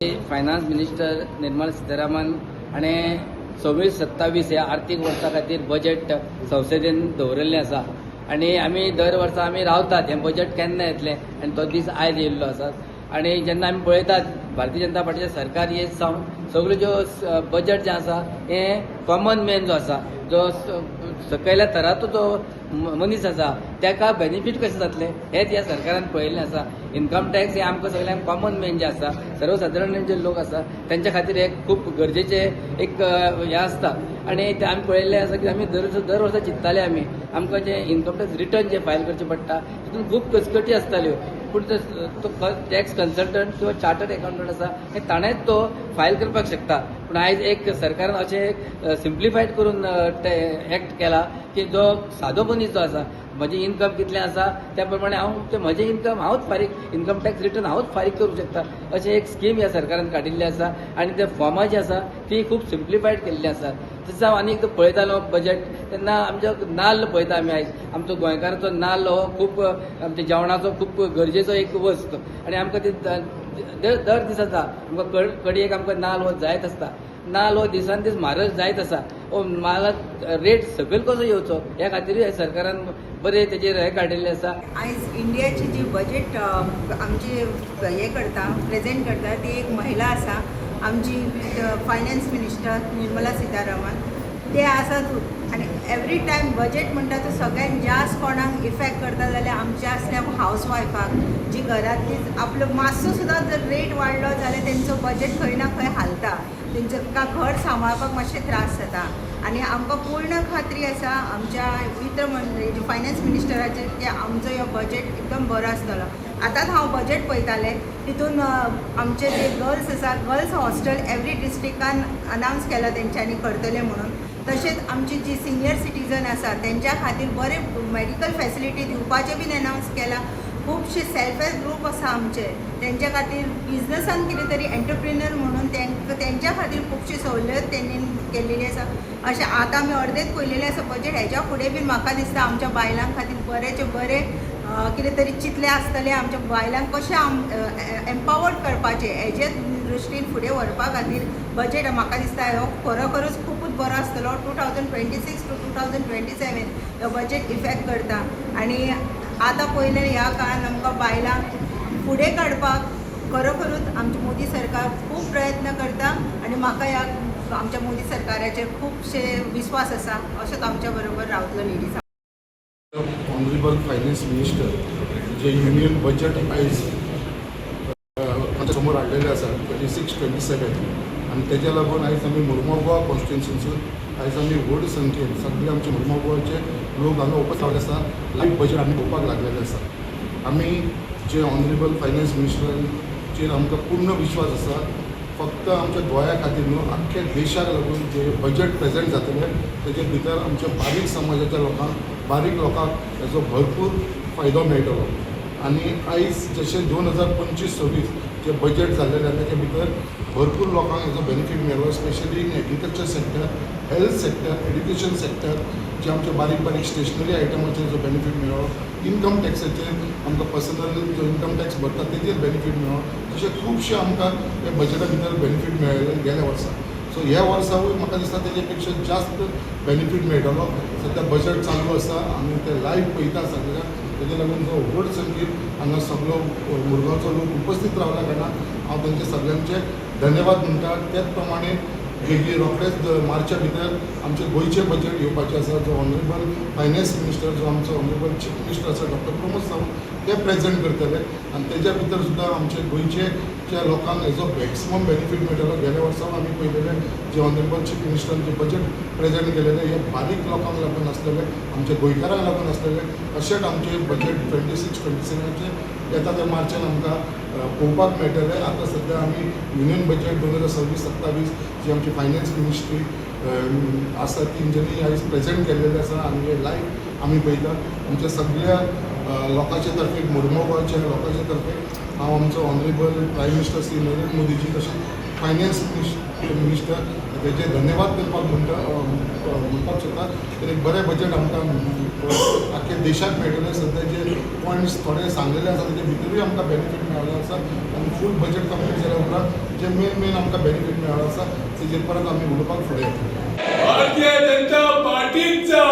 Finance minister Nirmala Sitharaman हाणें 26-27 ह्या आर्थीक वर्सा खातीर बजेट संसदेन दवरिल्लें आसा आनी आमी दर वर्सा आमी रावतात हें बजेट केन्ना येतलें आनी तो दीस आयज येयल्लो आसा. आनी जेन्ना आमी पळयतात, भारतीय जनता पार्टीचें सरकार येत सावन सगल्यो ज्यो बजेट जें आसा हें कॉमन मॅन जो आसा, जो सकयल्या थराचो जो मनीस आसा, ताका बेनिफीट कशें जातलें हेंच ह्या सरकारान पळयल्लें आसा. इन्कम टॅक्स हें आमकां सगल्यांक, कॉमन मॅन जे आसा, सर्वसादारण जे लोक आसा, तेंच्या खातीर हें खूब गरजेचें एक हें आसता. आनी तें आमी पळयल्लें आसा की आमी दर दर वर्सा चिंत्ताले आमी, आमकां जें इन्कम टॅक्स रिटर्न जें फायल करचें पडटा, तितून खूब कचकटी आसताल्यो. पूण तो टॅक्स कन्सल्टंट किंवा चार्टर्ड एकाउंटंट आसा, हे ताणेंच तो फायल करपाक शकता. पूण आयज एक सरकारान अशें एक सिम्प्लिफायड करून ते एक्ट केला की जो सादो मनीस जो आसा, म्हजें इन्कम कितलें आसा त्या प्रमाणे हांव तें म्हजें इन्कम हांवूच फारीक, इन्कम टॅक्स रिटर्न हांवूच फारीक करूंक शकता, अशें एक स्कीम ह्या सरकारान काडिल्ली आसा. आनी ते फॉर्मां जी आसा ती खूब सिम्प्लिफायड केल्ली आसा. तशेंच हांव आनी एकदां पळयतालो बजेट तेन्ना आमचो नाल्ल पळयता आमी. आयज आमचो गोंयकाराचो नाल्ल हो खूब आमच्या जेवणाचो खूब गरजेचो एक वस्त आनी आमकां ती दर दर दीस आसा, आमकां कडयेक आमकां नाल्ल हो जायत आसता. नाल्ल हो दिसान दीस म्हारग जायत आसा. हो मालाक रेट सकयल कसो येवचो ह्या खातीरूय सरकारान बरें तेजेर हें काडिल्लें आसा. आयज इंडियाची जी बजेट आमची हे करता, प्रेजेंट करता, ती एक महिला आसा, आमची फायनान्स मिनिस्टर निर्मला सीतारामन. ते आसातूच आनी एवरी टायम बजेट म्हणटा तो सगळ्यात जास्त कोणाक इफेक्ट करता जाल्यार आमच्या असल्या हावस वायफाक, जी घरांतली आपलो मातसो सुद्दां जर रेट वाडलो जाल्यार तेंचो बजेट खंय ना खंय हालता, तेंच्या घर सांबाळपाक मातशे त्रास जाता. आनी आमकां पूर्ण खात्री आसा आमच्या वित्त मंत्री, फायनान्स मिनिस्टराचेर की आमचो हो बजेट एकदम बरो आसतलो. आतांच हांव बजेट पळयतालें, तितून आमचे जे गर्ल्स आसा, गर्ल्स हॉस्टेल एवरी डिस्ट्रिक्टान अनावन्स केला तेंच्यांनी करतले म्हणून. तशेंच आमची जी सिनियर सिटीजन आसा, तेंच्या खातीर बरे मेडिकल फॅसिलिटी दिवपाचें बीन अनावन्स केलां. खुबशे सेल्फ हेल्प ग्रूप आसा आमचे, तेंच्या खातीर बिजनसान कितें तरी एंटरप्रिन्युअर म्हणून तेंकां तेंच्या खातीर खुबशी सवलत तेंणी केल्लेली आसा. अशें आतां आमी अर्देच पळयलेलें आसा बजेट. हेज्या फुडें बीन म्हाका दिसता आमच्या बायलां खातीर बरेचे बरें कितें तरी चिंतलें आसतलें. आमच्या बायलांक कशें एम्पावर्ड करपाचें हेजे दृश्टीन फुडें व्हरपा खातीर बजेट म्हाका दिसता हो खरोखरूच खुबूच बरो आसतलो. 2026 to 2027 हो बजेट इफेक्ट करता. आनी आतां पयलें ह्या काळान आमकां बायलांक फुडें काडपाक खरोखरूच आमचें मोदी सरकार खूब प्रयत्न करता आनी म्हाका ह्या आमच्या मोदी सरकाराचेर खुबशे विस्वास आसा. अशेंच आमच्या बरोबर रावतलो लेडीजां. ऑनरेबल फायनान्स मिनिस्टर जे युनियन बजेट आयज आमच्या समोर हाडलेलें आसा 26-27, आनी तेज्या लागून आयज आमी मुरगांव गोवा कॉन्स्टिट्युन्सीसून आयज आमी व्हड संख्येन सगळे आमचे मुरगांव गोवाचे लोक हांगा उपस्थित रावले आसा. लायव्ह बजेट आमी पळोवपाक लागलेले आसा. आमी जे ऑनरेबल फायनान्स मिनिस्टरांचेर आमकां पूर्ण विश्वास आसा. फक्त आमच्या गोंया खातीर न्हू, आख्ख्या देशाक लागून जे बजेट प्रेझेंट जातलें, तेजे भितर आमच्या बारीक समाजाच्या लोकांक, बारीक लोकांक हेजो भरपूर फायदो मेळटलो. आनी आयज जशें 2025-26 जे बजेट जाल्लेलें आसा, तेजे भितर भरपूर लोकांक हेजो बेनिफीट मेळ्ळो, specially in agriculture sector, health sector, education sector, जे आमचे बारीक बारीक स्टेशनरी आयटमाचेर जो बेनिफीट मेळ्ळो, इन्कम टॅक्साचेर आमकां पर्सनल जो इन्कम टॅक्स भरता तेजेर बेनिफीट मेळ्ळो. तशें खुबशे आमकां ह्या बजेटा भितर बेनिफीट मेळ्ळे गेल्या वर्सा. सो ह्या वर्सावूय म्हाका दिसता तेजे पेक्षा जास्त बेनिफीट मेळटलो. सद्या बजेट चालू आसा, आमी ते लायव्ह पळयता सगळ्या. तेजे लागून जो व्हड संख्येन हांगा सगळो मुरगांवचो लोक उपस्थित रावल्या कारणान हांव तेंचे सगळ्यांचे धन्यवाद म्हणटा. त्याच प्रमाणे बेगीन रोखडेच मार्चा भितर आमचें गोंयचें बजेट येवपाचें आसा, जो ऑनरेबल फायनान्स मिनिस्टर, जो आमचो ऑनरेबल चीफ मिनिस्टर आसा, डॉक्टर प्रमोद सावंत, ते प्रेझेंट करतले. आनी तेज्या भितर सुद्दां आमचे गोंयचे ज्या लोकांक हेजो मॅक्सिमम बेनिफीट मेळटलो. गेल्या वर्सा आमी पळयलेलें, जे ऑनरेबल चीफ मिनिस्टरान जे बजेट प्रेझेंट केलेलें, हे बारीक लोकांक लागून आसलेलें, आमच्या गोंयकारांक लागून आसलेलें. अशेंच आमचें बजेट 26-27आचें येता त्या मार्चान आमकां पळोवपाक मेळटलें. आतां सद्या आमी युनियन बजेट 2026-27 जी आमची फायनान्स मिनिस्ट्री आसा, तेंच्यांनी आयज प्रेझेंट केल्लेलें आसा आनी हे लायव्ह आमी पळयता. आमच्या सगळ्या लोकांचे तर्फे, मुरगांव गोंयच्या लोकांचे तर्फे हांव आमचो honourable prime minister Shri Narendra Modiji तशेंच फायनान्स मिनिस्टर तेजे धन्यवाद करपाक म्हणटा, म्हणपाक सोदता. तर एक बरें बजेट आमकां आख्या देशाक मेळटलें. सद्या जे पॉयंट्स थोडे सांगलेले आसा तेजे भितरूय आमकां बेनिफीट मेळ्ळो आसा आनी फूल बजेट कंप्लीट जाल्या उपरांत जे मेन मेन आमकां बेनिफीट मेळ्ळो आसा तेजेर परत आमी उलोवपाक फुडें येतले. भारतीय जनता पार्टीचा.